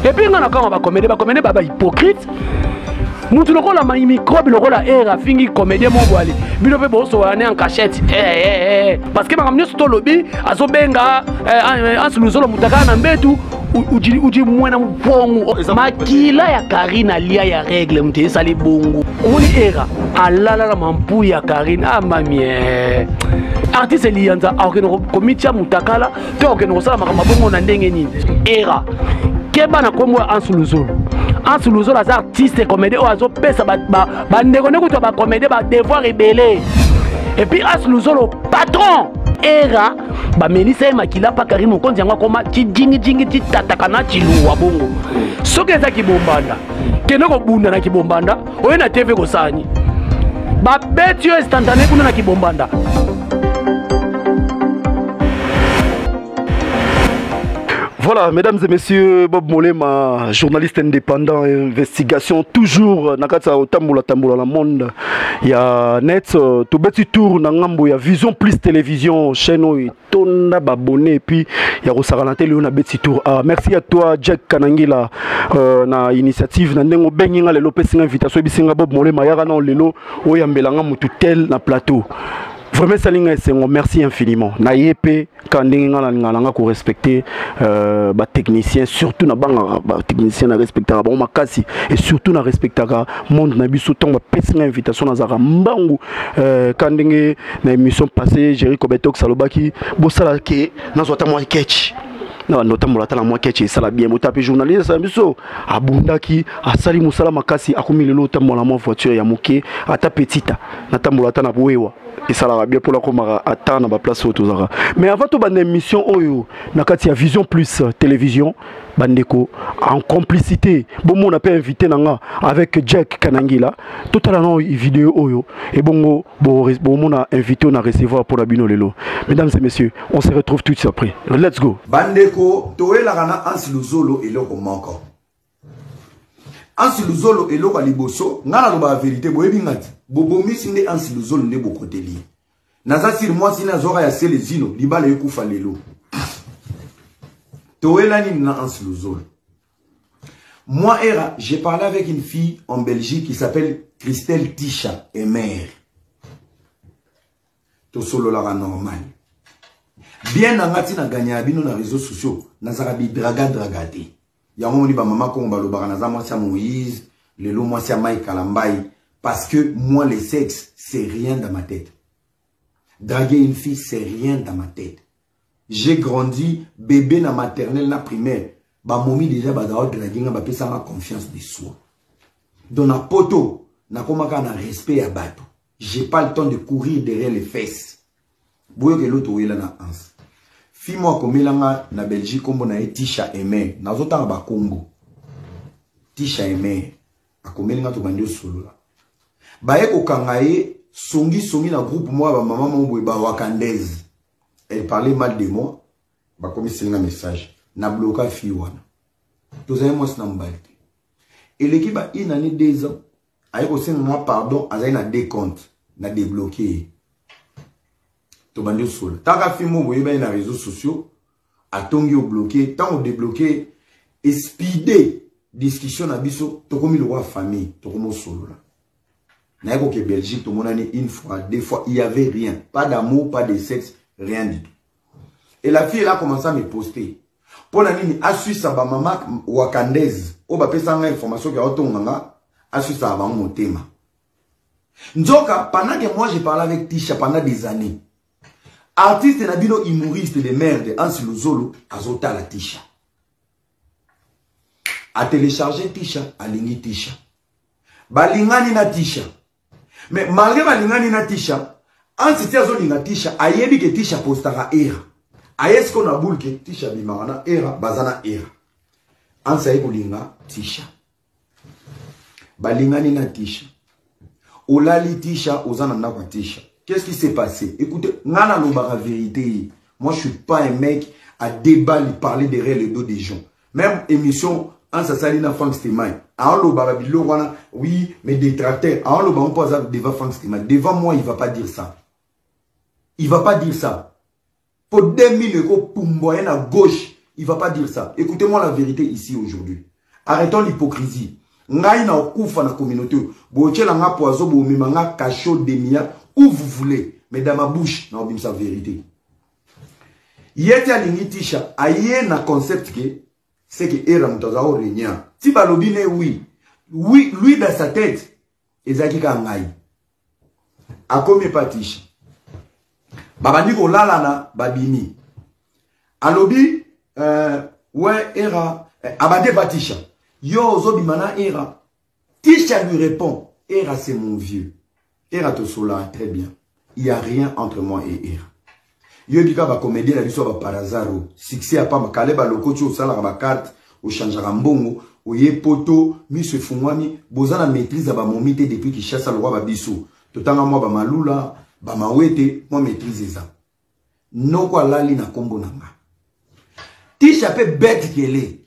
Et puis nga na kama bacomédien, bacomédien ba bahypocrite. Mutu lokola microbe lokola air afingi comédien mo boale, bino mpe bosola ne en cachette, eh, eh, eh. Parce que makambo nyonso tolobi azobenga Anse Luzolo mutakala na mbetu uji mwena mpongo makila ya Karine alia ya règle moto esali bongo. Omoni era alala na mampu ya Karine amamie artiste Liyanza akokende komitia mutakala to akokende kosala makambo bongo na ndenge nini? Era keba na nkombo ya Anse Luzolo. Anse Luzolo aza artiste comédien oyo azopesa bandeko nde kutu ya bacomédien badevoir ebele. Et puis Anse Luzolo patron era bamelisa ye makila mpa Karine Mokonzi, yango akoma cijingijingi citataka na ciluwa bongo. Soki eza kibombanda, kende kobunda na kibombanda. Oye na TV kosani babeti yo instantané kuna na kibombanda. Voilà, mesdames et messieurs, Bob Molema, journaliste indépendant, investigation, toujours, nakata otambola tambola na monde, il y a net, tout petit tour na ngambo, il y a Vision Plus Télévision, chaîne oyo tonda babonné, et puis il y a Rosarana Télé, on a petit tour. Ah, merci à toi, Jack Kanangila, na initiative, na ndengo benginga lelo pesinga invitation, bisinga Bob Molema, yara na lelo, oyambelanga mutu tel na plateau. Vraiment, salinga esengo, merci infiniment. Na yepe, ka ndenge nga nalinga nanga korespecte batechnicien, surtout na bangaka batechnicien, na respectaka bango makasi, et surtout na respectaka monde na biso. Ntango bapesi nga invitation, nazalaka mbangu. Ka ndenge na émission passée Jerry Kobetox alobaki bosala ke nazwa ata mwa ketch na bando otambola ata na mwa ketch, esala bien. Bota mpe journaliste asala biso abundaki, asali mosala makasi, akomi lelo otambola mwa voiture ya moke, ata petita natambola ata na bowewa, esalaka bien mpona komaka ata na baplace oyo tozalaka. Mais avant tobanda émission oyo na kati ya Vision Plus Télévision, bandeko en complicité, bomona mpe invité na nga avec Jack Kanangila, totala na vidéo oyo ebongo bomona invité oyo na recevoir mpona bino lelo. Mesdames et messieurs, on se retrouve tout de suite après. Let's go. Bandeko, toyelaka na Anse Luzolo eloko moko. Anse Luzolo eloko ya liboso, nga nalobaka vérité, boyebi nga ti bobomisi nde Anse Luzolo nde bokoteli ye. Naza siri mwasi nazwaka ya sele zino libala ekufa lelo. Toyela nini na Anse Luzolo? Moi, Era, j'ai parlé avec une fille en Belgique qui s'appelle Christelle Tisha Emer. Tosololaka normal. Bien na nga tina gagner ya bino na réseaux sociaux, nazaka bi draga draga te. Yango moni ba mama Kongo balobaka naza mwasi ya Moïse, lelo mwasi ya Mike Kalambayi, parce que moi le sexe c'est rien dans ma tête. Draguer une fille c'est rien dans ma tête. J'ai grandi bébé na maternelle na primaire, ba momi déjà bazao draguer nga bapesa nga confiance de soi. Donc na poto nakomaka na respect ya bato. J'ai pas le temps de courir derrière les fesses. Boyoke loto oyela na Anse. Fille mo akomelanga na Belgique kombo na ye Tisha Emer. Nazotanga ba kombo. Tisha Emer akomelinga tobandi osolola. Baye kokanga ye songi songi na groupe moi ba mama mo boye ba wakandaise. Elle parlait mal de moi. Bakomiselinga message. Na bloka fille wana. Tozali mwasi na mobali te. Eleki ba une année 2 ans. Aye kosenga nga pardon, azali na deux comptes na débloqué ye. Tobandi osolola. Taka fille mo boyebani na réseaux sociaux, atongi obloqué, ntango débloqué espide discussion na biso, tokomi lokola famille, tokomi osolola. Naye koke Belgique, tomonani une fois, deux fois, il y avait rien, pas d'amour, pas de sexe, rien du tout. Et la fille elle a commencé à me poster. Pona nini asuisa ba mama wakandaise oyo bapesa nga information ke aotonga nga, asuisa bango motema. Nzoka pendant que moi je parlais avec Tisha pendant des années, artiste na bino humoriste de merde Anse Luzolo azotala Tisha, a téléchargé Tisha, alingi Tisha, balingani na Tisha. Mais malgré balingani na Tisha, Anse ti azolinga Tisha, ayebi ke Tisha postaka era. Aye siko na boule ke Tisha bimaka na era, baza na era. Anse aye kolinga Tisha. Balingani na Tisha. Olali Tisha, oza na ndako ya Tisha. Qu'est-ce qui s'est passé? Écoutez, nga nalobaka vérité. Moi, je suis pas un mec à débattre, parler derrière le dos des gens. Même émission, Anse asali na Frank Stemay. Aolobaka biloko wana, oui, mais détracteur. Aoloba mpo aza devant Frank Stemay. Devant moi, il va pas dire ça. Il va pas dire ça. Po 2000 eko pumbwa ye na gauche. Il va pas dire ça. Écoutez-moi la vérité ici aujourd'hui. Arrêtons l'hypocrisie. Ngai na okufa na communauté. Botiela nga poison, bomema nga cachot demia où vous voulez. Mais dans ma bouche, na obimisa vérité. Ye te alingi Tisha, aye na concept que c'est que era moto aza orenia. Ti balobi ne oui. Oui, lui dans sa tête, ezalaki kaka ngai. Akomi epa Tisha. Babandi kolalana, babimi. Alobi, ouais, era, abandi epa Tisha. Yo ozobima na era. Tisha lui répond, Era c'est mon vieux. Era tosola très bien. Il y a rien entre moi et Era. Yo bika ba comédien na biso ba par hasard. Succès ya pamba kale ba lokoti osalaka ba carte, ochangeaka mbongo, oye poto, miso efungwami, boza na maîtrise ya ba momi te depuis Kinshasa lokwa ba biso. Totanga mwa ba malula, ba mawete, mwa maîtrise eza. Noko alali na kombo na nga. Tisha pe bête kele.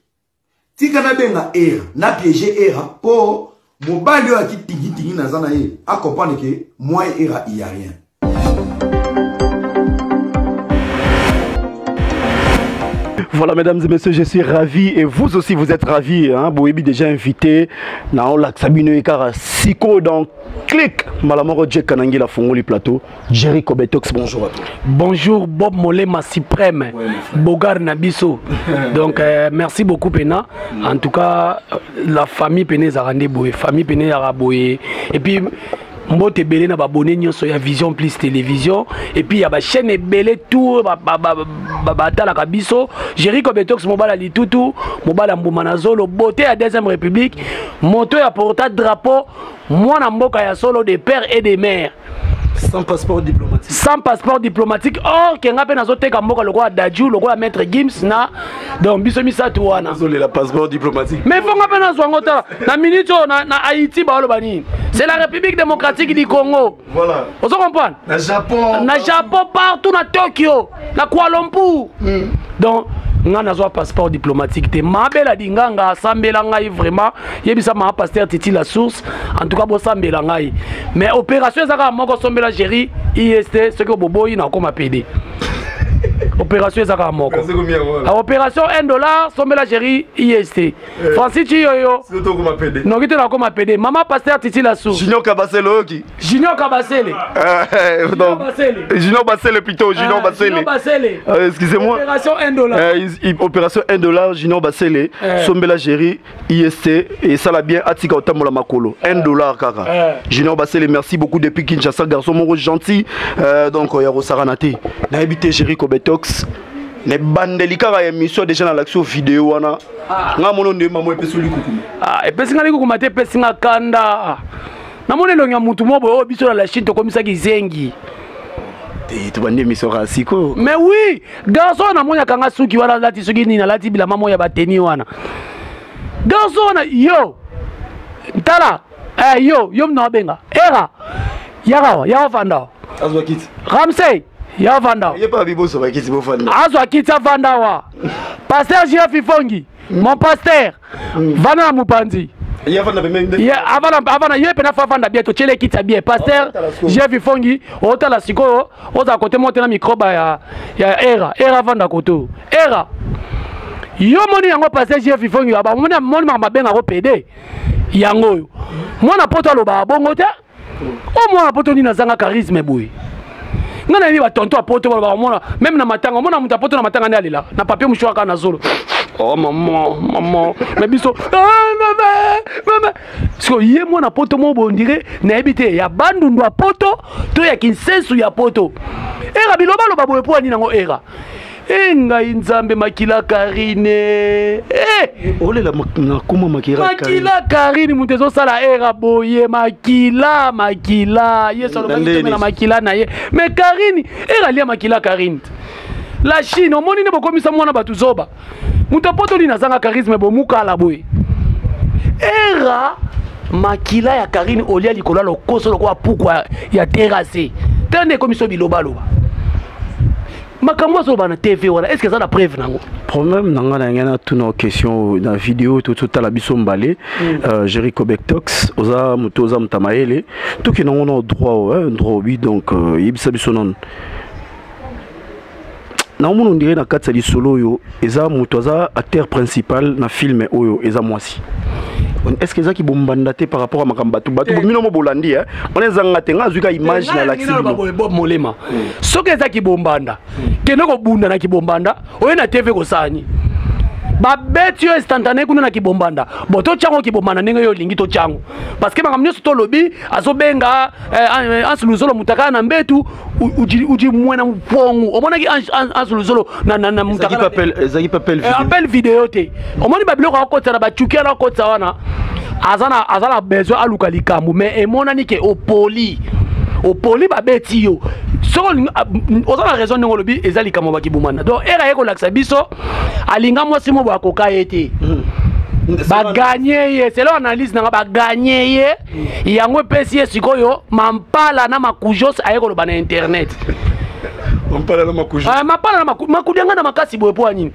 Tika na benga Era, na piéger Era po mobali oyo aki tingi tingi naza na ye, a comprendre que moi et Era il y a rien. Voilà, mesdames et messieurs, je suis ravi et vous aussi vous êtes ravis. Hein? Boyebi déjà invité na olakisa bino ekara siko dans clic malamoro Jack Kanangi la fongoli plateau. Jerry Kobetox, bonjour à toi. Bonjour Bob Molema suprême, ouais, Bogar Nabiso. Donc merci beaucoup Pena. En tout cas la famille Pena ezalaka boye, famille Pena ezalaka boye. Et puis mbote ebele na babone nyonso ya Vision Plus Télévision et puis ya ba chaîne ebele tout batalaka biso. Jerry Kobetox mobala litutu, mobala mbuma na zolo, beauté ya deuxième république, moto ya porta drapeau mwana mboka ya solo de père et de mère. Sans passeport diplomatique. Sans passeport diplomatique. Or, kenga pe nazo teka mboka lokola Dadju, lokola Maître Gims na donc biso misatu wana. Désolé la passeport diplomatique. Mais fonga pe nazo ngo tala. Na minute oyo, na Haïti ba loba nini? C'est la République démocratique du Congo. Voilà. Ozo comprendre? Na Japon. Na Japon partout, na Tokyo, na Kuala Lumpur. Donc nga nazwa passeport diplomatique te. Mabela dinganga asambela ngai vraiment, yebisa ma pasteur Titi la source, en tout cas bosambela ngai. Mais opération ezaka moko sombela Jerry IST ce que boboyi na koma PD. Opération ezaka moko. Merci combien, voilà. Ah, opération 1 $ sombela Jerry IST. Francis Chiyoyo. Surtout koma PD. Non, kite na koma PD. Maman pasteur Titi la source. Junior Kabasele oki. Junior Kabasele. Junior Basele. Junior Basele plutôt, Junior Ah, Basele. Junior Basele. Excusez-moi. Opération 1 $. Opération 1 $, Junior Basele, Sombela Jerry, IST, et ça l'a bien Atika Otambola Makolo. 1 $ kaka. Junior Basele, merci beaucoup depuis Kinshasa, garçon moro gentil. Donc, il y a Rosaranate. Na habité Jerry Kobetox. Ne bandeli kaka émission déjà dans l'action vidéo wana. Nga mono nde mamo epesi likukuma. Ah, epesi nga likukuma te, epesi nga kanda. Namoni elongi ya mutu moko boye oyo biso na la Chine tokomisaki zengi. Te, tobandi émission kaka sikoyo. Mais oui, garçon namoni akanga suki wana, alati soki nini, alati bilamba moko ya bateni wana. Garçon wana, yo, tala, yo, yo mna wabenga. Era, yaka wa, yaka fanda wa. Azwa kiti. Ramsey, yaka fanda wa. Ye pa biboso ba kiti bofanda. Azwa kiti afanda wa. Pasteur J F Ifongi, mon pasteur, vanda na mopanzi. Ye afanda pembeni nde? Ye, avanda, avanda, ye pena fa afanda bien, totiele kiti ya bien. Pasteur Oh, otala sikoyo. J F Ifongi, otala sikoyo, ozala kote moko te na microbe ya Era. Era avanda kote oyo. Era. Yo moni yango pasteur J F Ifongi, aba moni, moni makambo abengaka PD. Yango oyo. Mwana poto alobaka bongo te. O mwana poto nini azanga charisme boye? Nga nayebi ba tonton ya poto balobaka mona, même na matanga, omona moto ya poto na matanga nde alela. Na papier mouchoir kaka na zolo. Oh maman, maman. Mais biso, ah, maman, maman. Parce que ye mwana poto mo boye, on dirait, nayebi te, ya bandundu ya poto, to ya kinsensu ya poto. Era biloba loba boye po nini yango era? Eh, ngai nzambe makila Karine. Eh! Olela na kuma makila Karine. Makila Karine mutu ezosala era boye makila makila. Yesu alobaki Ndeni. tomela makila na ye. Mais Karine, era lia makila Karine. La Chine, omoni ne bokomisa mwana batu zoba. Mutu apoto nini azanga charisme bo mukala boye. Era makila ya Karine olia likolo ya lokoso lokola puku ya terrasse. Tande ekomiso biloba loba. Makambo azoloba na TV wana, est-ce que eza na preuve nango? Problème na nga na ngai na tuna question na vidéo to totala biso mbale. Jerry Kobetox, oza moto, oza moto ya mayele. Tokende nango na droit, ouais, droit obi, donc yebisa biso nanu. Naomona ondire na kati ya lisolo oyo eza moto aza acteur principal na film oyo eza mwasi. Est-ce que ezaki bombanda te par rapport à makambo bato bato bino mo bolandi eh wana ezanga te nga azwi ka image na lakisi bino boye Bob Molema soki ezaki bombanda kende kobunda na kibombanda oye na TV kosala nini? Babeti yo instantané kuna na kibombanda. Bon, totyango kibombanda ndenge yo olingi totyango, parce que makambo nyonso tolobi azobenga Anse Luzolo mutakala na mbetu uji mwena mpongu. Omonaki Anse Luzolo na mutakala ezalaki pe appel video, appel video te. Omoni babiloko akotisa na bacuki wana, akotisa wana aza na besoin aluka likambo, mais emonani ke opoli opoli babeti yo. Soki oza na raison ndenge olobi, eza likambo bakibumana. Donc era ye kolakisa biso alinga mwasi mo boye akoka ye te, baganye ye. Selon analyse nanga, baganye ye, yango epesi ye sikoyo mampala na makujos aye koloba na internet. Mampala na makujos. Ah, mampala na makudi anga na makasi boye mpo ya nini?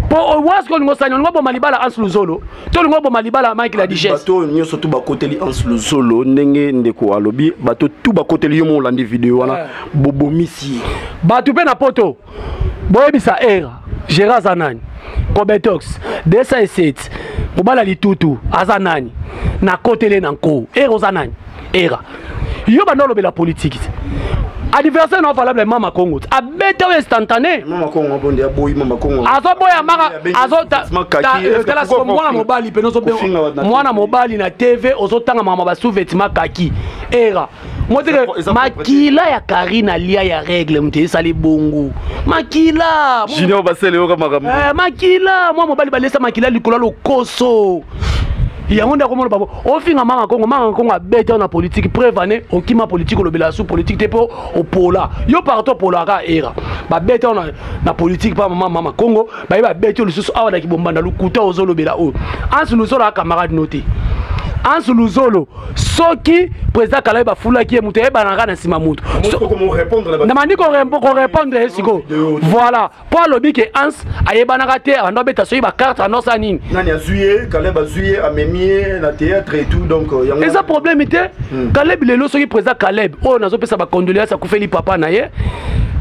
Po waski olingo osani, olingo oboma libala Anse Luzolo to olingo oboma libala Mike la Duchesse? Bato nyonso tu bakoteli Anse Luzolo ndenge ndeko alobi, bato tu bakoteli yo mo olandi video wana, bobomisi ye. Bato mpe na poto boyebisa era gérard aza nani, Cobetox 207 mobala litutu aza nani, nakotele na nko era oza nani. Era yo banda olobela politike te, adversaire na valable mama Congo abeta oyo instantané. Mama Congo bonde aboyi mama Congo. Azoboya maka azotala siko mwana mobali pene ozobenga mwana mobali na TV, ozotanga mama basous-vêtement kaki. Era moteke makila ya Karine alia ya règle moto esali bongo makila. Junior Basele yoka makambo. Makila mwa mobali balesa makila likolo ya lokoso yango nde akomona babo ofinga mama Kongo. Mama Kongo abeta na politike, preuve ane okima politike, olobela su politike te mpo opola yo partout, opolaka. Era babeta na politike mpa mama Kongo baye babeti yo lisusu awa na kibombanda lokuta ozolobela oyo. Anse Luzolo a camarade no te. Anse Luzolo, soki président Kalai bafulaki ye, moto ayebanaka na nsima moto na bandi korépondre ye sikoyo. Voilà, mpo alobi ke Anse ayebanaka te, abanda obeta soki bacarte anosa nini. Nani azwi ye? Caleb azwi ye, amemi ye na théâtre et tout, donc yango eza problème te. Caleb lelo soki président Caleb oyo nazopesa bacondoléance, akufeli papa na ye,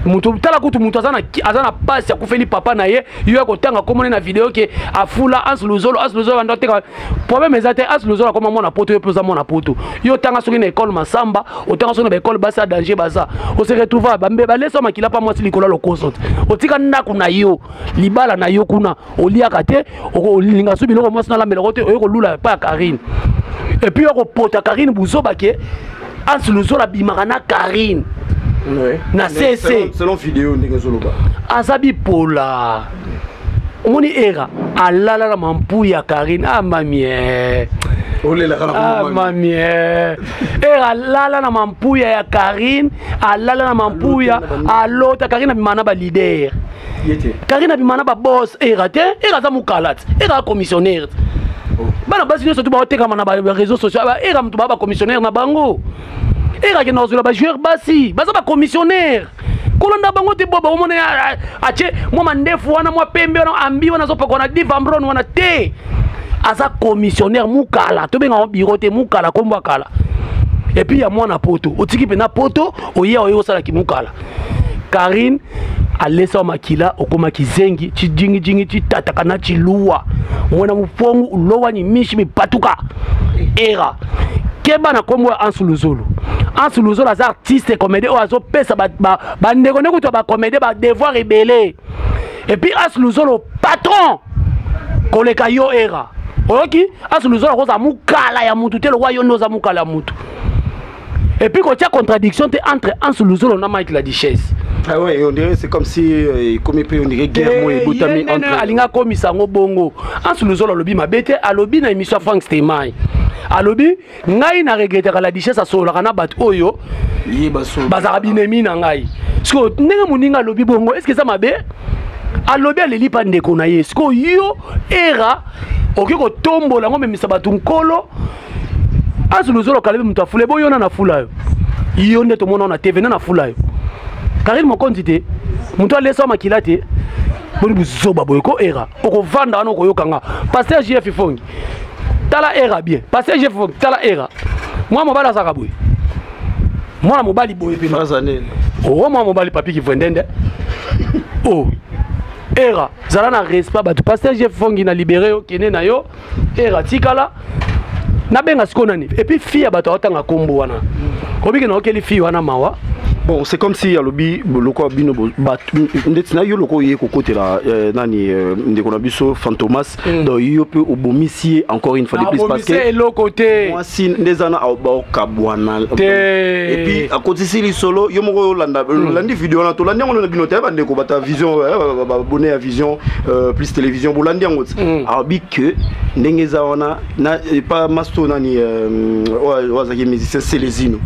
moto tala kutu moto aza na pasi, akufeli papa na ye, yo ya kotanga komone na video ke afula Anse Luzolo. Anse Luzolo bando ateka, problème eza te. Anse Luzolo akoma mwana poto, yo mpe oza mwana poto. Yo otanga soki na ekole Masamba, otanga soki na baekole basi ya danger, baza ose retrouva bambe balesa makila pa mwasi likolo ya lokoso te. Otika ndako na yo, libala na yo kuna, oliaka te, olinga so biloko mwasi nalambelako te, oye kolula pa ya Karine, et puis okopota Karine buzoba ke Anse Luzolo abimaka na Karine na cc. Selon video ndenge ezoloba. Aza bipola. Omoni era alala na mampu ya Karine. Ah mamie. Olelaka na ah mamie, era alala na mampuya ya Karine, alala na mampuya, alota Karine abima na baleader, Karine abima na baboss. Era te, era aza mokala te, era commissionnaire te. Bana basi nyonso tu baotekama na baréseau social, era moto baa bacommissionnaire na bango. Era akenda kozwela bajoueur basi, baza bacommissionnaire. Kolanda bango te. Boba omona atie mwa mandefu wana, mwa pembe wana, ambi wana azopakwa na divambron wana te, aza commissionnaire mukala. Tobenga biro te mukala, kombo akala. Et puis ya mwana poto, otiki mpena poto, oye oye osalaki mukala. Karine alesa wa makila, okomaki zengi cijingijingi citataka na ciluwa mwana mupongu ulowa ni mishi mipatuka. Era keba na nkombo ya Anse Luzolo. Anse Luzolo aza artiste comédien oyo azopesa bandeko nde kutu ya bacomédien badevoir ebele. Et puis Anse Luzolo patron koleka yo era. Oyoki, Anse Luzolo akozala mokala ya mutu te lokwa yo nde oza mokala ya mutu. Et puis kotia contradiction te entre Anse Luzolo na Mike la Duchesse. Ah ouais, on dirait, c'est comme si comme on dirait guerre mo ebotami entre alinga komisa yango bongo. Anse Luzolo alobi mabe te, alobi na émission ya Frank Stemay, alobi ngai na regretaka la Duchesse asololaka na bato oyo bazalaka binemi na ngai. Sikoyo ndenge moninga alobi bongo, est ce que eza mabe? Alobi aleli mpa ndeko na ye. Sikoyo yo era okoki kotombola yango, memisa bato nkolo. Anse Luzolo kalebi moto afula ebo yo na fula yo, yo nde tomona na TV na fula yo Karine Mokonzi te, moto alesa makila te. Boni buzoba boye ko? Era okovanda wana okoyoka nga. Pasteur JF Ifongi, tala era bien. Pasteur JF Ifongi, tala era mwana mobali azalaka boye, mwana mobali boye pena. Owa mwa mobali papi kivwendende. Oh. Era, zala na respect bato. Pasteur Jeff Fongi na libéré yo, kende na yo. Era tikala. Nabenga sikoyo nani? Et puis fille ya bato aotanga kombo wana. Obiki na okeli fille wana mawa. Bon, c'est comme si alobi lokola bino ndeti na yo lokola oye kokotela nani ndeko na biso Fantomas. Donc yo mpe obomisi ye encore une fois de plus parce que eloko te. Mwasi nde eza na baokabwana. Te. Et puis akotisi lisolo yo moko olanda olandi video wana, tolandi yango na bino te, bandeko bata vision, babone ya Vision Plus Télévision, bolandi yango ti. Alobi que ndenge eza wana na epa masto nani, oyo azalaki musicien Selezino,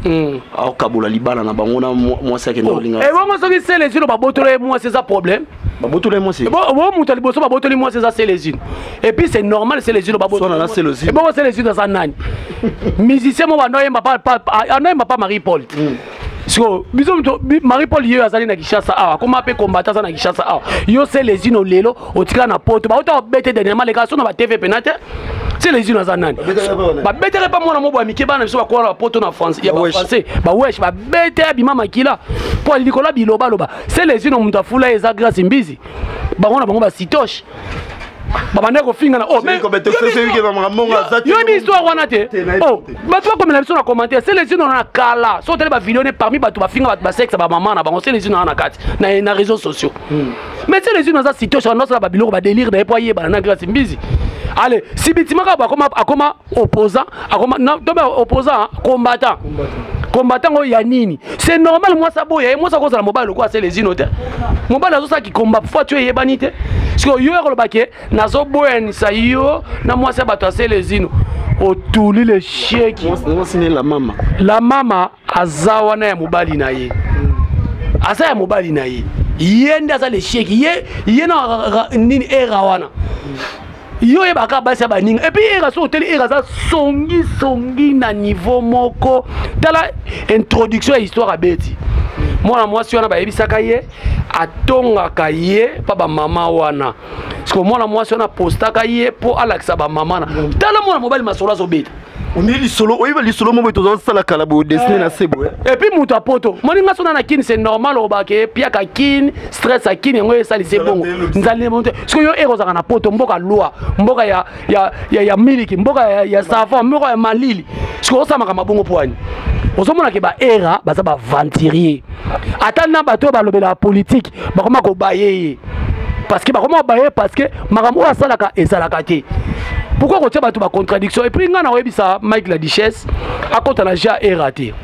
aokabola libala na bango na mwasi akende kolinga. Ebongo soki Selezino babotola ye mwasi, eza problème? Babotola ye mwasi. Bo moto ya liboso babotoli mwasi eza Selezino. Et puis c'est normal, Selezino babotoli. Sona na Selezino. Ebongo Selezino aza nani? Musicien mo bando oyemba pa anoyemba pa Marie Paul. Siko biso moto Marie Paul ye azali na Kinshasa awa, akoma mpe combattant, aza na Kinshasa awa. Yo Selezino lelo otikala na poto, bauta obete dernièrement leka so na baTV pena te. Selezino aza nani? Babetaka mpa mwana moko ya mike, bana biso bakola na bapoto na France ya bafrançais, bawesh babete, abima makila mpo likolo ya bilobaloba. Selezino moto afula ye eza Grâce Mbizi. Bango na bango basitoche babandaki kofingana. Oh, mais yoyebi histoire wana te. Oh, bato bakomela biso na commentaire. Selezino na kala so otali bavideo ne parmi bato bafinga bato basexe, bamama na bango, Selezino na kati na réseaux sociaux. Mais Selezino aza sitoche, andosala babiloko badélire na ye mpo ayebana na Grâce Mbizi. Ale sibitima kaka akoma, akoma opposant, akoma tobe opposant, combattant, combattant oyo ya nini? C'est normal mwasi aboya ye. Mwasi akozala mobali lokola Selezino te. Mobali azosalaki combat fois tu eyebani te. Sikoyo yo ekoloba ke nazoboyanisa yo na mwasi ya bato ya Selezino, otuli le sheki. Mwasi ne la mama. La mama aza wana ya mobali na ye, aza ya mobali na ye. Ye nde aza le sheki. Ye na nini era wana yo oyebaka basi ya baninga. Et puis era so oteli, era aza songi songi na niveau moko. Tala introduction ya histoire abeti. Mwana mwasi wana bayebisaka ye atongaka ye mpa bamama wana. Siko mwana mwasi wana apostaka ye mpo alakisa bamama na. Tala mwana mobali masolo azobeta. Oni lisolo oyeba lisolo mo boye tozosala kala boye dessine na se boye. Et puis moto apoto moninga so na na Kini, c'est normal obake piaka Kini, stress ya Kini yango esalisi bongo nzali bongo te. Soki yo ere ozalaka na poto, mboka loi, mboka ya miliki, mboka ya savon, mboka ya malili, soki osamaka mabongo po wani ozomona ke baera baza baaventurier. Ata na bato oyo balobelaka politike bakoma kobaye ye parce que bakoma kobaye, parce que makambo oyo asalaka ezalaka te. Pourquoi kotia bato bacontradiction? Et puis ngai na oyebisa Mike la Duchesse akɔta na ja era te.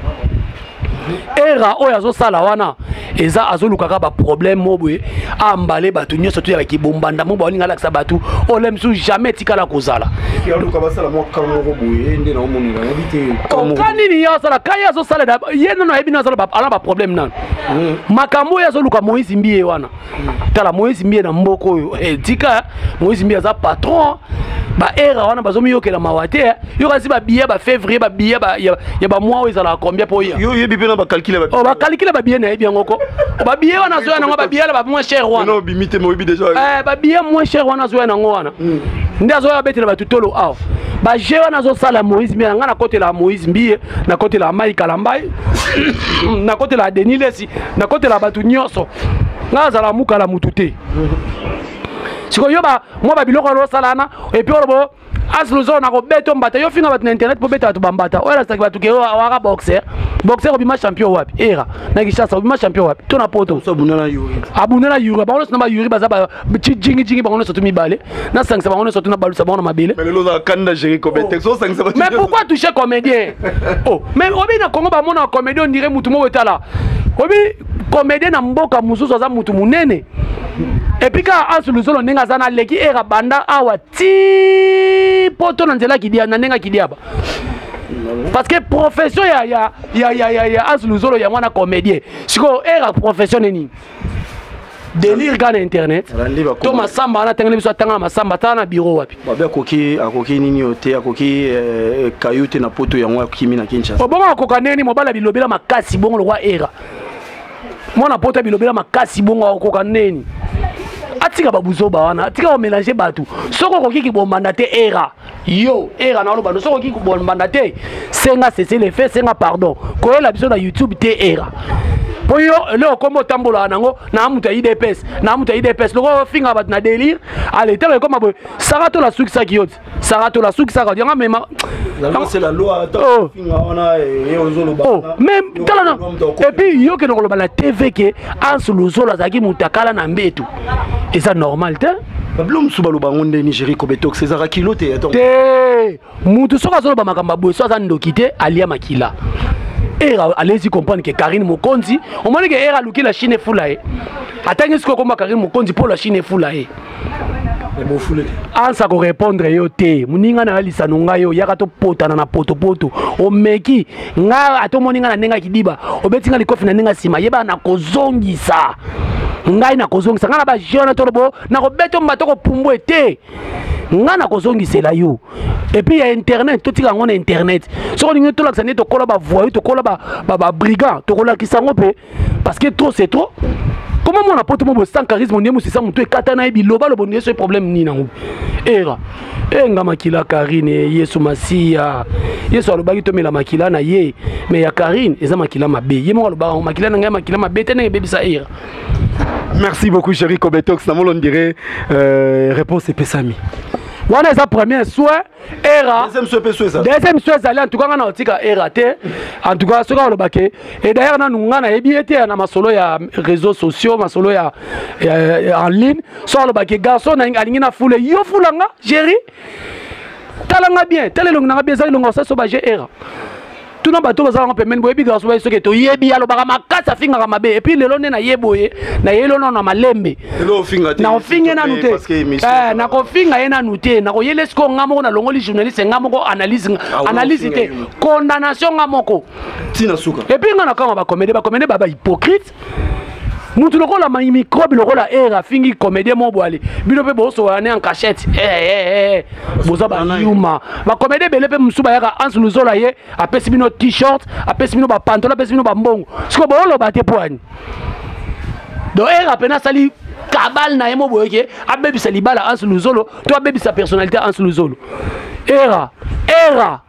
Era oyo azosala wana eza azolukaka baproblème mo boye, ambale bato nyonso to yalaki bombanda mo baolinga alakisa bato oyo mosusu jamais etikala kozala. Aluka basala mwa kan moko boye nde naomonela, nayebi te. Ka nini ye azosala? Ka ye azosala ye nano ayebi nano ala baproblème nano. Makambo oyo azoluka Moïse Mbiye wana, tala Moïse Mbiye na mboka oyo, tika Moïse Mbiye aza patron. Baera wana bazomiyokela mawa te. Yo kasi babillet bafévrier, babillet ya bamois oyo ezalaka combien mpo oya? Yo oyebi mpe na bacalcule. Oh, bacalcule babillet nayebi yango ko. Babillet wana azoya nango, babillet na bamoins cher wana. Obimi te, moyebi déjà. Babillet moins cher wana azoya nango wana nde azoya abetela bato tolo awa. Baje wana azosala Moïse Mbiye na ngai, nakotela Moïse Mbiye, nakotela Mai Kalambai, nakotela Denis Lesi, nakotela bato nyonso. Ngai azala mukala mutu te. Sikoyo yo mwa babiloko wana osala wana, et puis olobo asluzo na kobeta mbata. Yo finga bato na internet mpo beta bato bambata oyo alasaki bato ke waka boxer, boxer. Obima champion wapi? Era na Kinshasa obima champion wapi to na poto? Abunda na Yuri. Abunda na Yuri. Bango nyonso na bayuri baza jingi jingi. Bango nyonso to mibale nasangisa bango nyonso to nabalusa bango na mabele. Mais pourquoi toucher comédien? Oh, mais obi na Congo bamona comédien, on dirait mutu moko. Etala obi comédien na mboka mosusu aza mutu monene. Et puis kaka Anse Luzolo ndenge aza na leki era banda awa ti poto na nzela kidia na ndenge akidiaba, parce que profession ya Anse Luzolo yango wana comédien. Sikoyo era profession nini? Délire kaka na internet to masamba wana atangeli biso, atanga na masamba, atala na bureau wapi? Babe akoki nini oyo te, akoki kayu te na poto, yango akimi na Kinshasa. Bongo akoka nini? Mobali abilobela makasi bongo lokwa era mwana poto abilobela makasi bongo, akoka nini? Atika babuzoba wana, atika komélange bato. Soki okoki kibombanda te, era yo era na oloba no, soki okoki kobombanda te, senga cessez-le-feu, senga pardon. Koyela biso na YouTube te era. Mpo yo eloko kombo otambolaka nango na moto ya UDPS, na moto ya UDPS lokola ofinga bato na délire. Ale ntango ekoma boye, Sara Tola asukisaki yo ti, Sara Tola asukisaka yango amema. C'est la loi. Oh. Oh, mais tala na et puis yo kende koloba na TV ke Hans Luzolo azalaki moto akala na mbetu, eza normal te. Babilo mosusu baloba yango ndeni. Géri Kobetox, ezalaka kilo te. Te, mutu soki azoloba makambo ya boye, so aza ndoki te, alia makila. Era alezi comprendre ke Karine Mokonzi, omoni ke Era aluki la Chine efula ye, atangi sikoyo komba Karine Mokonzi mpo la Chine efula ye. Ansa korépondre yo te, moninga na yo lisano ngai yo yaka topotana na potopoto, omeki nga ata omoni nga na ndenge ya kidiba, obeti nga likofi na ndenge ya nsima, yeba nakozongisa ngai, nakozongisa ngai na bajeune tolobo, nakobeta mbato kopumbwe te, ngai nakozongisela yo. Et puis ya internet, totika yango na internet. Soki olingi tolakisa nde tokola bavoyou, tokola babrigand, tokolakisa yango mpe, parce que trop c'est trop. Comment mwana poto mo boye sans charisme, ondie mosisa motu ekata na ye, biloba lobo ndie, so problème nini nango? Era enga makila Karine, Yesu Masiya, Yesu alobaki tomela makila na ye, mais ya Karine eza makila mabe. Ye moko alobaka yango, makila na ngai makila mabe te, ndenge ebebisa Era. Merci beaucoup, Chéri Kobetox. Namolo, on dirait réponse epesami. Wana eza premier soin Era. Deuxième soin mpe so eza. Deuxième soin ezali, en tout cas nga na otika Era te. En tout cas soki alobake, et d'ailleurs nanu nga nayebi ye te na masolo ya réseaux sociaux, masolo ya en ligne. So alobake garçon alingi na fule yo, fula nga. Géri, tala nga bien, tala elongi nanga bien, eza elongi osala so baje. Era, tuna bato bazala ngo pembeni, boyebi garçon baye, soki toyebi alobaka makasi, afingaka mabe. Et puis lelo nde naye boye, naye lelo na malembe, na ofinge nanu te, nakofinga ye nanu te, nakoyela sikoyo nga moko, nalongoli journaliste nga moko, analyse, analyse te, condamnation nga moko. Ntina suka. Et puis nga na kama bacomédie, bacomédie baba hypocrite. Mutu lokola microbe lokola Era afingi comédien mo boale, bino mpe bosokola ne en cachette. Boza bayuma, bacomédien ebele mpe mosusu bayaka, Hans Luzola ye apesi bino t-shirt, apesi bino bapantalon, apesi bino bambongo, sikoyo booloba te po ani? Donc Era pena asali kabale na ye mo boye ke abebisa libala Hans Luzolo to abebisa personnalité Hans Luzolo. Era, Era,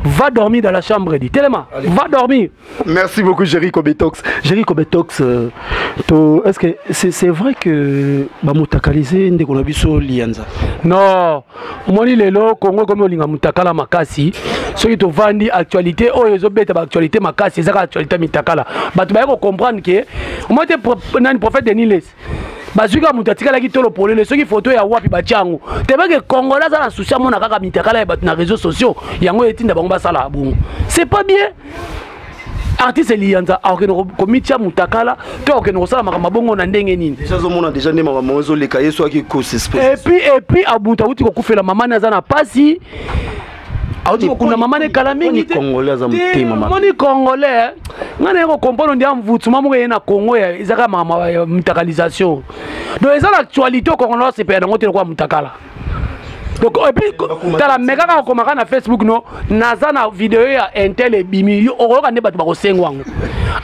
va dormir dans la chambre, dit telema, va dormir. Merci beaucoup, Jerry Kobetox. Jerry Kobetox, est-ce que c'est vrai que bamutakalize ndeko na biso Lianza? Non, omoni lelo Congo komi olinga mutakala makasi. Soki tovandi, actualité oyo ezobeta, baactualité makasi ezaka actualité mitakala. Bato baye kocomprendre ke omoni te nani, prophète Denis Lessie, bazwi kaka moto atikalaki tolo polele, soki foto ya wapi batia yango tebake. Congolais aza na souci amona kaka mitakala ya bato na réseaux sociaux, yango etinda bango basala bongo. C'est pas bien. Artiste Liyanza akokende komitia mutakala to akokende kosala makambo bongo na ndenge nini? Déjà azomona déjà nde makambo ezoleka ye, so aki kosespose. Et puis abutu awuti kokufela mama ne, aza na pasi, auti kokunda mama ne kala mingi te. Congolais aza motema mabe. Moni congolais, ngai naye kocomprendre ndi amvutuma moko ye na Congo ezaka makambo ya mutakalisation. Donc eza na actualité, congolais asepela nango te lokola mutakala. Donc et puis tala, me kaka okomaka na Facebook, no naza na video ya intel ebimi, yo okoyoka nde bato bakosenga yango: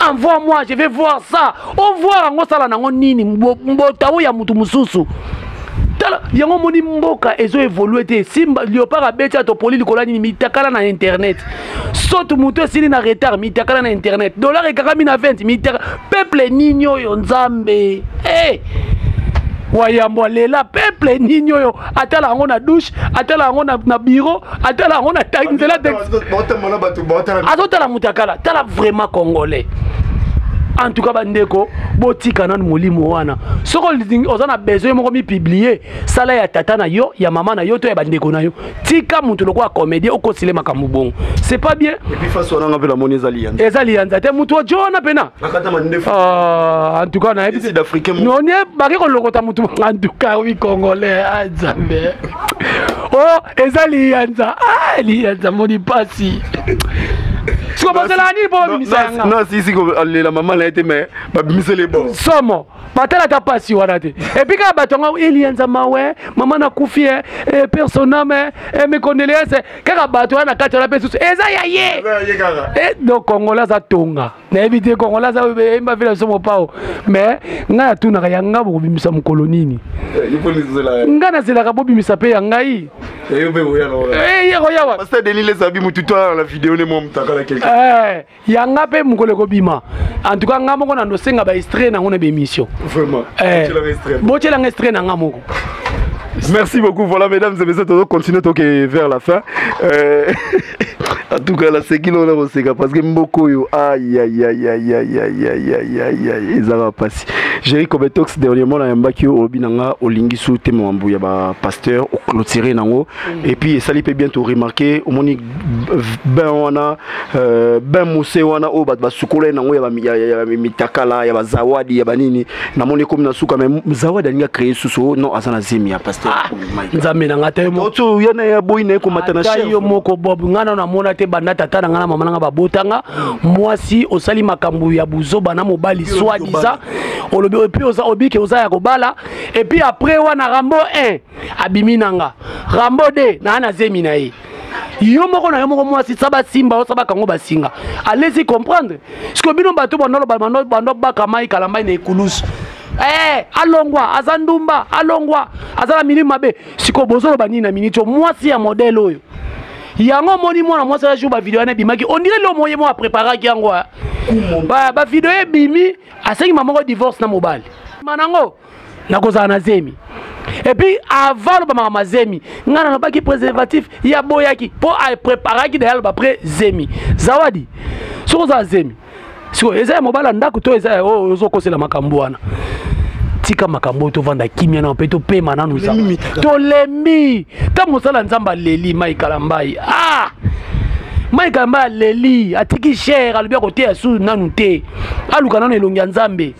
"Envoie moi, je vais voir ça." Ovoir yango, osala nango nini? Mbota oyo ya mutu mosusu, tala yango, omoni mboka ezo évolue te. Simba léopard abeti atopoli likolo ya nini? Mitakala na internet. Soto moto esili na retard, mitakala na internet. Dollar ekakami na 20, mitaka. Peuple nini oyo, Nzambe? Hey! Wayambo alela, peuple nini oyo? Atala yango na douche, atala yango na bureau, atala yango na nzela, azotala mutakala. Tala vraiment congolais. En tout cas bandeko, botika nanu molimo wana. Soki oza na besoin moko mipublier, sala ya tata na yo, ya mama na yo to ya bandeko na yo. Tika moto lokola comédien okosile makambo bongo, c'est pas bien. Et puis face wana nga mpe namoni eza Liyanza. Eza Liyanza te, motu ojo wana pena. Akata mandefu. Ah, en tout cas nayebi. Sud-Africain. Nonie bake kolokota motu. En tout cas oui, congolais, ah Nzambe, oh, eza Liyanza. Ah, Liyanza moni pasi. Siko bozela nini mpo babimisa yanga? Non, si si, alela mama na ye te, mais babimiseli bon. Somo, batala ata pasi wana te. Et puis kaka bato yango, Elianza mawe, mama nakufi, e personame, mes condoléances. Kaka bato wana na kati wana mpe susu eza ya ye. Donc congolais aza tonga. Nayebi te, Kongola aza yemba vila biso mopao, mais ngai natunaka ya nga bokobimisa mokolo nini? Eh, ngai nazelaka bobimisa mpe ya ngai. Ekoyawa ya nga mpe mokolo ekobima. En tout cas, nga moko na nosenga ba extrait nango na bémission. Botyelanga extrait na nga moko. Merci beaucoup. Voilà, mesdames et messieurs, on continue vers la fin. En tout cas, la séquille, on a reçu parce que Mboko, aïe, aïe, aïe, aïe, aïe, aïe, aïe, aïe, aïe, aïe, ils ont passé. Jerry Kobetox, dernièrement, na yambaki olobi nanga olingi su te mambu ya ba pasteur o clôturer nango. Et puis, ça peut bientôt remarquer, au moni ben wana, ben moussé wana, o bat ba sukola nango ya ba ya mitakala, ya ba zawadi, ya ba nini. Na moni comme na suka mais zawadi alinga créer suso non azana zemi ya pasteur. Ah, Nzambe na nga te mo. Oto yana ya boy na ko matana cher. Yo moko Bob, nga na mona te banda tata na nga na mama na nga babotanga. Mwasi osali makambo ya buzoba na mobali soi-disant. Olobi et puis oza obike oza ya kobala et puis après wana Rambo 1 abimi nanga. Rambo 2 na na zemi na ye. Yo moko na yo moko mwasi sa basimba osa bakango basinga. Allez-y comprendre. Ce que bino bato bando bando bando baka mai kalamba na ekulusu. Eh, alongwa aza ndumba, alongwa aza na milimo mabe. Sikoyo bozoloba nini na miniti oyo? Mwasi ya modèle oyo yango omoni mwana mwasi ala jour bavideo wana ebimaki, on dirait lomo ye moko apreparaki yango. Bavideo ebimi, asengi mama moko divorce na mobali manango nakozala na zemi. Et puis avant aloba makambo ya zemi, ngai nalobaki préservatif ya boyaki mpo apreparaki daya aloba pre zemi. Zawadi, soki ozala zemi sikoyo eza ya mobali ya ndako to eza oyo ozokosela makambo wana, tika makambo oyo, tovanda kimia nano mpe topema nanu. Tolembi ntango mosala Nzambe aleli Mike Kalambay. Ah, Mike Kalambay aleli, atiki chere, alobi akoteya su nanu te, aluka nanu elongi ya Nzambe.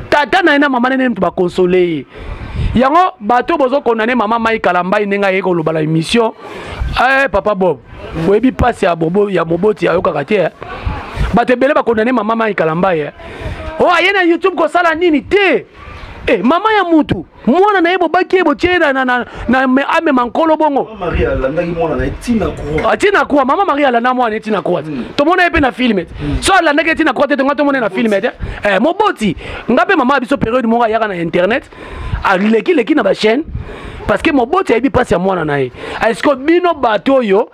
Tata na ye na mama nene moto bakonsole ye. Yango bato bozokondane mama Mike Kalambay ndenge aye koloba na émission. Eh, papa Bob, oyebi mpasi ya moboti ayokaka te. Bato ebele bakondane mama Mike Kalambay. Eh. O aye na YouTube kosala nini te? Eh, mama ya mutu mwana na ye bobaki ye botie na amema nkolo bongo atina croix. Mama Marie alanda mwana ye tina croix. Tomona ye mpe na film. So alandaki ye tina croix te, tonga tomona ye na film te. Moboti nga mpe mama ya biso période moko ayaka na internet, alekileki na bachaîne parce que moboti ayebi mpasi ya mwana na ye. Est-ce que bino bato oyo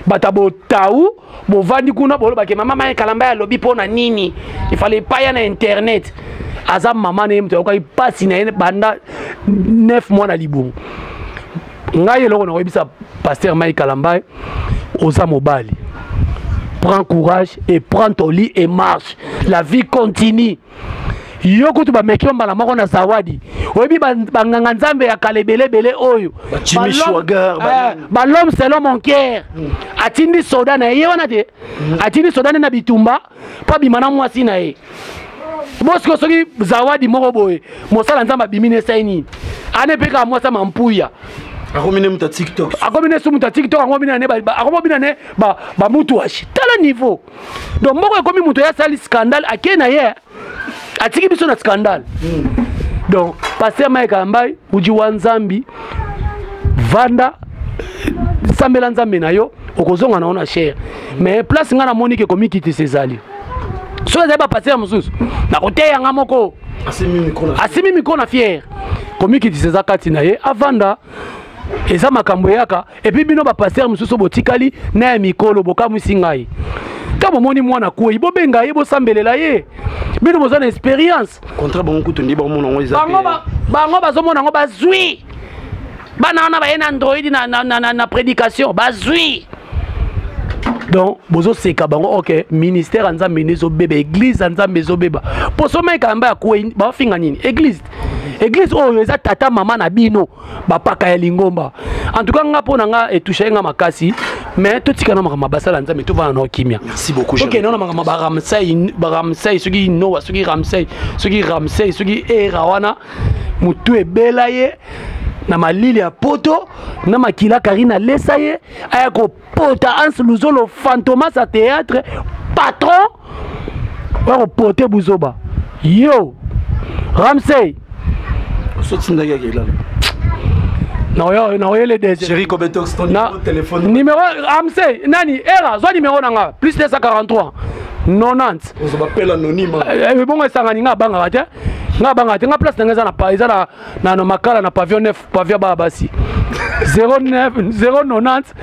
bato ya botau bovandi kuna bolobake mama Mike Kalambay alobi mpo na nini ifale paya na internet? Aza mama na ye moto ayokaki mpasi na ye banda 9 mois na libumu. Ngai eloko na koyebisa pasteur Mike Kalambay, oza mobali, prends courage et prends ton lit et marche, la vie continue. Yo kutu bameki yo mbala moko na zawadi. Oyebi banganga Nzambe ya kala ebele ebele oyo balhomme selon mon cœur atindi soda na ye, ye wana te, atindi soda nde na bitumba mpo abima na mwasi na ye. Bosiko soki zawadi moko boye mosala Nzambe abimi na esai nini ane mpe kaka mwasi ya mampuya. Akomi ne moto ya TikTok. Akomi ne su moto ya TikTok, akomi bina ne bamutu ashi. Tala niveau. Donc moko ekomi moto ya asali scandale, ake na ye atiki biso na scandale. Donc pasteur Mike Kalambay, uji wa Nzambi, vanda, sambela Nzambe na yo, okozonga na yo na chere. Mais place ngai namoni ke komikitisa ezali, soki ezali bapasteur mosusu nakoteya nga moko asimi micro na fiere. Komikitisa eza kati na ye, avanda, eza makambo eyaka. Et puis bino bapasteur mosusu botikali na ya mikolo, bokamwisi ngai. Ntango bomoni mwana kwei, bobenga ye, bosambelela ye. Bino boza na expérience. Contrat bango kutu nde bamona yango eza. Bango bazomona yango, bazwi bana wana baye na android na prédication bazwi. Donc bozoseka bango. Ok, ministère ya Nzambe nde ezobeba, église ya Nzambe ezobeba. Poso Mike Kalambay akwei, baofinga nini? Église, église oyo eza tata mama na bino bapaka ya lingomba. En tout cas, nga mpo na nga etouche nga makasi, mais totika na makambo basala Nzambe, tovanda na kimia. Merci beaucoup. Tokende na makambo baramsay, baramsay soki Noa, soki Ramsay, soki Ramsay, soki era wana motu ebela ye na malili ya poto na makila. Karine alesa ye, aya kopota Anse Luzolo, fantomas ya théâtre, patron oya kopote buzoba. Yo Ramsey. Sotindaki akelala. Naoyele DG. Chéri Kobetox, ton numéro de téléphone. Numéro Ramsey nani era, zwa numéro na nga, plus 243. 90. Anonyme. Bongo esangani, nga abangaka te, nga abangaka te. Nga place na nga eza na, eza na Makala, na pavillon 9, pavillon baya basi. 09 090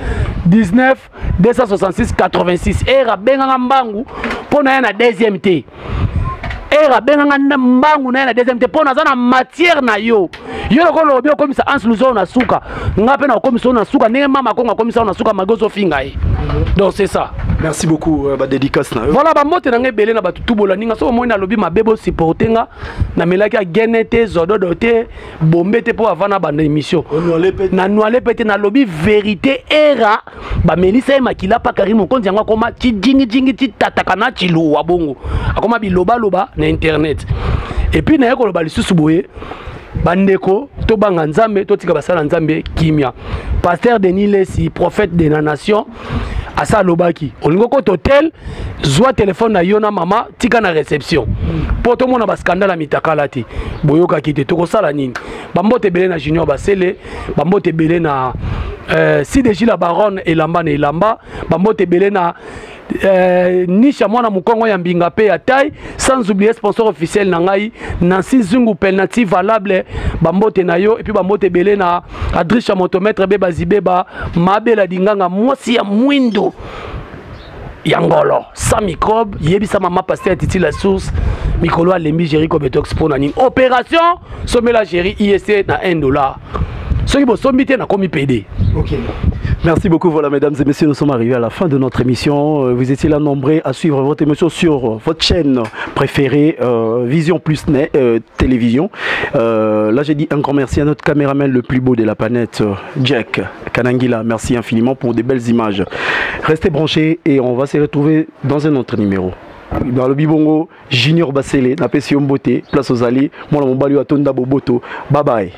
19 266 86. Ere abenganga mbangu mpo na ye na deuxième te. Ere abenganga mbangu na ye na deuxième te, mpo naza na matière na yo. Yo lokola olobi okomisa Anse Luzo na suka, nga mpe na okomisa oyo na suka, ndenge mama Kongo akomisa oyo na suka, magi ozofinga ye. Donc c'est ça. Merci beaucoup. Badédicace na yo? Voilà, bambote na nga ebele na bato tubola ninga. Soki omoni nalobi mabe, bosupporte nga. Namelaki agene te, zododo te, bombe te, mpo avant na banda émission na nwale mpe te. Nalobi vérité. Era bamelisa ye makila pa Karine Mokonzi, yango akoma cijingijingi, titataka na ciluwa, bongo akoma bilobaloba na internet. Et puis naye koloba lisusu boye: bandeko, tobanga Nzambe, totika basala Nzambe kimia. Pasteur Denis Lesi, prophète de la nation, asa alobaki: olingi okota hotel, zwa telefone na yo na mama, tika na réception, mpo tomona bascandale ya mitakala te. Boyokaki te, tokosala nini? Bambote ebele na Junior Basele, bambote ebele na Sideji la Baronne, elamba na elamba, bambote ebele na Nisha mwana mokongo ya mbinga mpe ya tai, sans oublier sponsor officiel na ngai, Nancy Zungu Penalty valable, bambote na yo. Et puis bambote ebele na Adrisha Motomètre be bazibeba mabela dinganga, mwasi ya mwindo ya ngolo sans microbe. Yebisa mama pasteur Titi la Source, mikolo alembi Jericho Betox. Mpo na nini? Opération somela Géri ISC na 1 dollar. Soki bosombi te, nakomi PD. Ok. Merci beaucoup. Voilà, mesdames et messieurs, nous sommes arrivés à la fin de notre émission. Vous étiez là nombreux à suivre votre émission sur votre chaîne préférée, Vision Plus Net, Télévision. Là, j'ai dit un grand merci à notre caméraman le plus beau de la planète, Jack Kanangila. Merci infiniment pour des belles images. Restez branchés et on va se retrouver dans un autre numéro. Dans le Bibongo, Junior Basele, napesi yo mbote, place aux alliés, moi, mon balu atonda boboto. Bye bye.